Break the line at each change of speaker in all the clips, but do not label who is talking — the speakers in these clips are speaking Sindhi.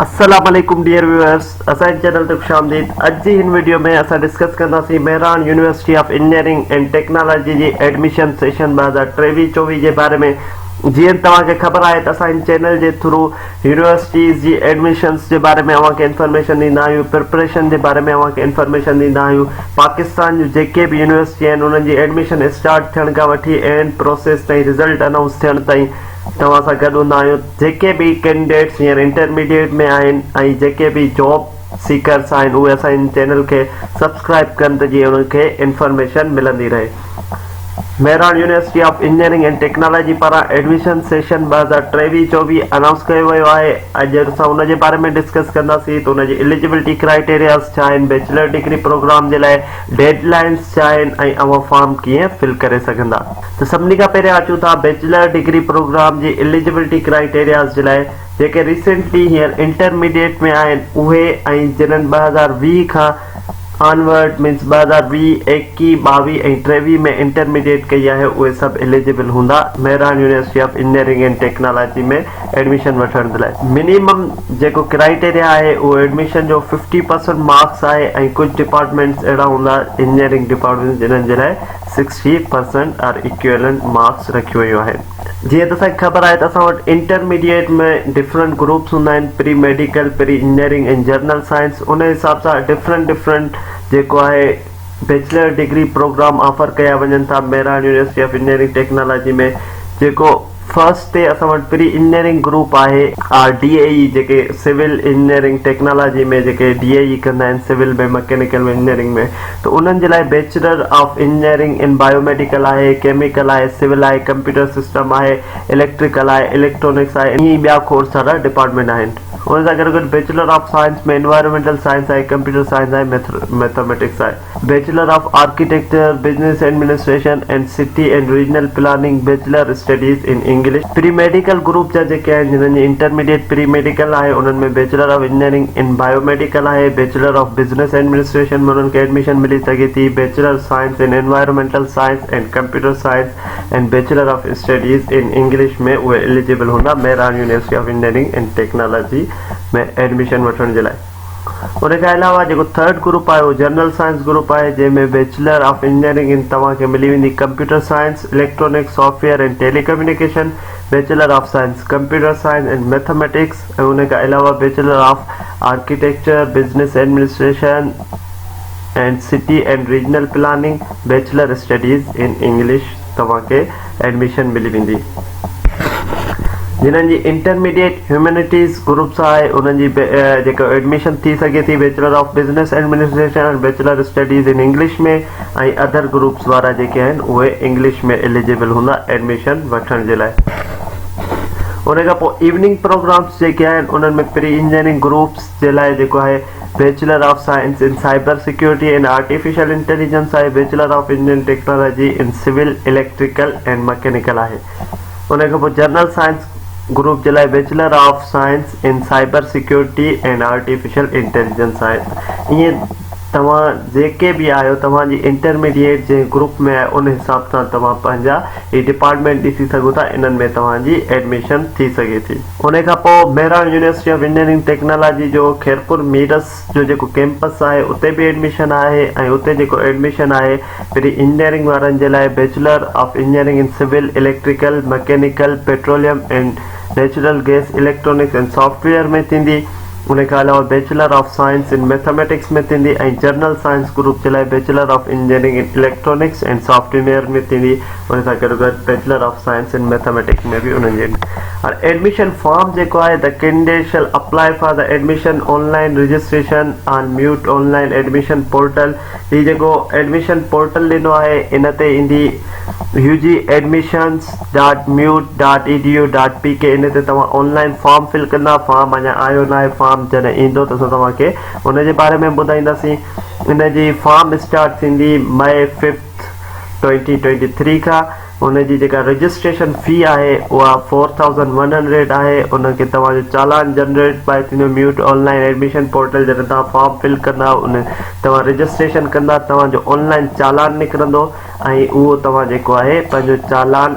السلام عليڪم ڊيئر ويوئرس اسان جي چينل تي خوش آمديد اڄ جي هن وڊيو ۾ اسان ڊسڪس ڪنداسين Mehran university of engineering and technology جي ايڊميشن سيشن 2023 24 جي باري ۾ جيئن توهان کي خبر آهي ته اسان هن چينل جي ٿرو يونيورسٽيز جي ايڊميشنس جي باري ۾ اوهان کي انفارميشن ڏيندا آهيون پرپريشن جي باري ۾ اوهان کي انفارميشن ڏيندا آهيون پاڪستان جون جيڪي به يونيورسٽي آهن انهن جي ايڊميشن اسٽارٽ ٿيڻ کان وٺي اينڊ پروسيس تائين رزلٽ انائونس ٿيڻ تائين توهان سان گڏ هوندا آهيون جيڪي به ڪينڊيڊيٽس هينئر انٽرميڊيٽ ۾ آهن ۽ جيڪي به جاب سيڪرس آهن اهي اسان هن چينل کي سبسڪرائب ڪن ته جيئن انهن کي انفارميشن ملندي رهي. Mehran university of engineering and technology پاران ايڊميشن سيشن 2023 24 انائونس ڪيو ويو آهي اڄ اسان ان جي باري ۾ ڊسڪس ڪنداسين ته ان جي اليجبلٽي ڪرائيٽيرياز ڇا آهن بيچلر ڊگري پروگرام جي لاء ڊيڊ لائنس ڇا آهن ۽ اوهان فارم ڪيئن فل ڪري سگهندا. ته سڀني کان پهريان اچون ٿا بيچلر ڊگري پروگرام جي اليجبلٽي ڪرائيٽيرياز جي لاء جيڪي ريسينٽلي هينئر انٽرميڊيٽ ۾ آهن اهي ۽ جنھن 2020 کان آنورڊ مينس 2020، 21، 22 ۽ 23 ۾ انٽرميڊيٽ ڪئي آهي اهي سڀ اليجبل هوندا Mehran university of engineering and technology ۾ admission وٺڻ جي لاء منيمم جيڪو ڪرائيٽيريا آهي اهو ايڊميشن جو ففٽي پرسنٽ مارڪس آهي ۽ ڪجهه ڊپارٽمينٽس اهڙا هوندا انجنيئرنگ ڊپارٽمينٽس جنھن جي لاء sixty percent or equivalent marks رکيون ويون آهن. جيئن ته اسان کي خبر آهي ته اسان وٽ انٽرميڊيئيٽ ۾ ڊفرنٽ گروپس هوندا آهن pre medical, pre engineering ۽ general science ان حساب سان ڊفرنٽ ڊفرنٽ جيڪو آهي بيچلر ڊگري پروگرام آفر ڪيا وڃن ٿا Mehran university of engineering technology ۾ جيڪو فرسٽ تي اسان وٽ پري انجنيئرنگ گروپ آهي آر ڊي اي اي جيڪي سول انجنيئرنگ ٽيڪنالاجي ۾ جيڪي ڊي اي اي ڪندا آهن سول ۾ مڪينيڪل ۾ انجنيئرنگ ۾ ته انهن جي لاء bachelor of engineering in biomedical آهي ڪيميڪل آهي سول آهي ڪمپيوٽر سسٽم آهي اليڪٽريڪل آهي اليڪٽرانڪس آهي ائين ئي ٻيا کوڙ سارا ڊپارٽمينٽ آهن ان سان گڏوگڏ bachelor of science ۾ environmental science آهي ڪمپيوٽر سائنس آهي ميٿاميٽڪس آهي. Bachelor of architecture, business administration and city and regional planning, bachelor studies in English. Pre medical group جا جيڪي آهن جنھن جي انٽرميڊيٽ پري ميڊيڪل آهي انهن ۾ bachelor of engineering in biomedical آهي، بيچلر آف بزنس ايڊمنسٽريشن ۾ انهن کي ايڊميشن ملي سگهي ٿي، bachelor science in environmental science and computer science and bachelor of studies in English ۾ اهي اليجبل هوندا Mehran university of engineering and technology ۾ admission وٺڻ جي لاء. ان کان علاوه جيڪو ٿرڊ گروپ آهي اهو جنرل سائنس گروپ آهي جنهن ۾ بيچلر آف انجنيئرنگ ان توهان کي ملي ويندي computer science, electronics, software and telecommunication, bachelor of science computer science and mathematics ۽ ان کان علاوه bachelor of architecture, business administration and city and regional planning, bachelor studies in English توهان کي ايڊميشن ملي ويندي. جنھن جي انٽرميڊيٽ هيومينٽيز گروپ سان آهي انهن جي جيڪو ايڊميشن ٿي سگهي ٿي bachelor of business administration ۽ bachelor studies in English ۾ ۽ other groups وارا جيڪي آهن اهي انگلش ۾ اليجبل هوندا ايڊميشن وٺڻ جي لاء ان کان پوء ايوننگ پروگرامس جيڪي آهن انهن ۾ پري انجنيئرنگ گروپس جي لاء جيڪو آهي bachelor of science in cyber security and artificial intelligence آهي bachelor of engineering technology in civil electrical and mechanical آهي ان کان پوء جنرل سائنس گروپ جي لاء bachelor of science in cyber security and artificial intelligence آهي ائين توهان جيڪي به آهيو توهان جي انٽرميڊيٽ جنهن گروپ ۾ آهي ان حساب سان توهان پنهنجا هي ڊپارٽمينٽ ڏسي سگهو ٿا انهن ۾ توهان جي ايڊميشن ٿي سگهي ٿي. ان کان پوء Mehran university of engineering technology جو خيرپور ميرس جو جيڪو ڪيمپس آهي اتي به ايڊميشن آهي ۽ اتي جيڪو ايڊميشن آهي پھرين انجنيئرنگ وارن جي لاء bachelor of engineering in civil, electrical, mechanical, petroleum and natural gas, electronics and software ۾ ٿيندي. ان کان علاوه bachelor of science in mathematics ۾ ٿيندي ۽ جنرل سائنس گروپ جي لاء bachelor of engineering in electronics and software ۾ ٿيندي. ان سان گڏوگڏ bachelor of science in mathematics ۾ به انهن جي هاڻي ايڊميشن فارم جيڪو آهي the candidate shall apply for the admission online registration on MUET online admission portal هي جيڪو ايڊميشن پورٽل ڏنو آهي ان تي ايندي U G admissions dot MUET dot E D U dot P K ان تي توهان آن لائن فارم فل ڪندا فارم اڃا آيو ناهي فارم جڏهن ايندو ته اسان توهان کي ان جي باري ۾ ٻڌائينداسين ان جي فارم اسٽارٽ ٿيندي مئي ففٿ 2023 کان ان جي جيڪا رجسٽريشن في آهي اها 4100 آهي ان کي توهان جو چالان جنريٽ پائي ٿيندو MUET on line admission portal جڏهن توهان فارم فل ڪندا ان توهان رجسٽريشن ڪندا توهان جو آن لائن چالان نڪرندو ۽ اهو توهان جيڪو آهي پنهنجو چالان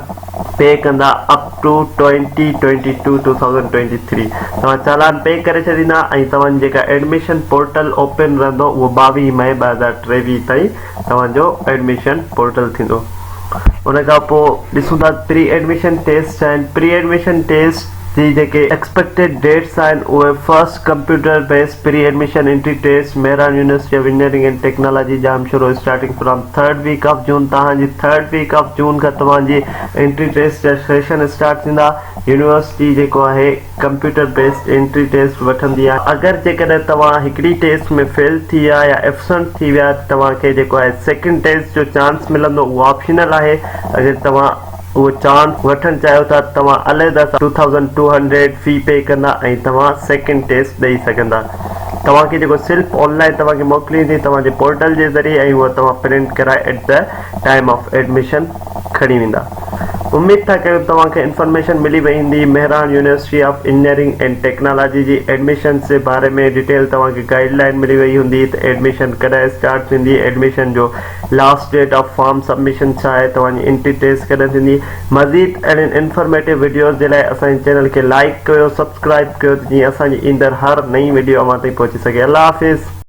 پي ڪندا up to 2022 2023 توهان چالان پي ڪري ڇڏيندا ۽ توهان جي جيڪا ايڊميشن پورٽل اوپن رهندو اهو 22 مئي 2023 تائين توهان جو ايڊميشن پورٽل ٿيندو. ان کان پوء ڏسون ٿا پري ايڊميشن ٽيسٽ آهن. پري ايڊميشن ٽيسٽ جي جيڪي ايڪسپيڪٽيڊ ڊيٽس آهن اهي first computer based pre admission entry test Mehran university of engineering and technology Jamshoro starting from third week of June توهان جي ٿرڊ ويڪ آف جون کان توهان جي انٽري ٽيسٽ جا سيشن اسٽارٽ ٿيندا. يونيورسٽي جيڪو آهي ڪمپيوٽر بيسڊ انٽري ٽيسٽ وٺندي آهي. اگر جيڪڏهن توهان هڪڙي ٽيسٽ ۾ فيل ٿي ويا يا ابسنٽ ٿي ويا ته توهان کي جيڪو آهي سيڪنڊ ٽيسٽ جو چانس ملندو اهو آپشنل آهي اگر توهان اهو چانس وٺڻ چاهيو ٿا ته توهان عليحده سان 2200 في پي ڪندا ۽ توهان سيڪنڊ ٽيسٽ ڏئي سگهندا. توهان کي جيڪو سلپ آن لائين توهان کي موڪلي ويندي توهان جي پورٽل جي ذريعي ۽ اهو توهان پرنٽ ڪرائي at the time of admission کڻي ويندا. اميد ٿا ڪريون توهان کي انفارميشن ملي وئي هوندي. Mehran university of engineering and technology جي ايڊميشنز جي باري ۾ ڊيٽيل توهان کي گائيڊ لائين ملي وئي هوندي ته ايڊميشن ڪڏهن اسٽارٽ ٿيندي، ايڊميشن جو last date of form submission ڇا آهي، توهان جي انٽري ٽيسٽ ڪڏهن ٿيندي. مزيد اهڙين انفارميٽو وڊيوز جي لاء اسان جي چينل کي لائيڪ ڪيو، سبسڪرائيب ڪيو ته جيئن اسان جي ايندڙ هر نئين وڊيو اوهان تائين پهچي سگهي. الله حافظ.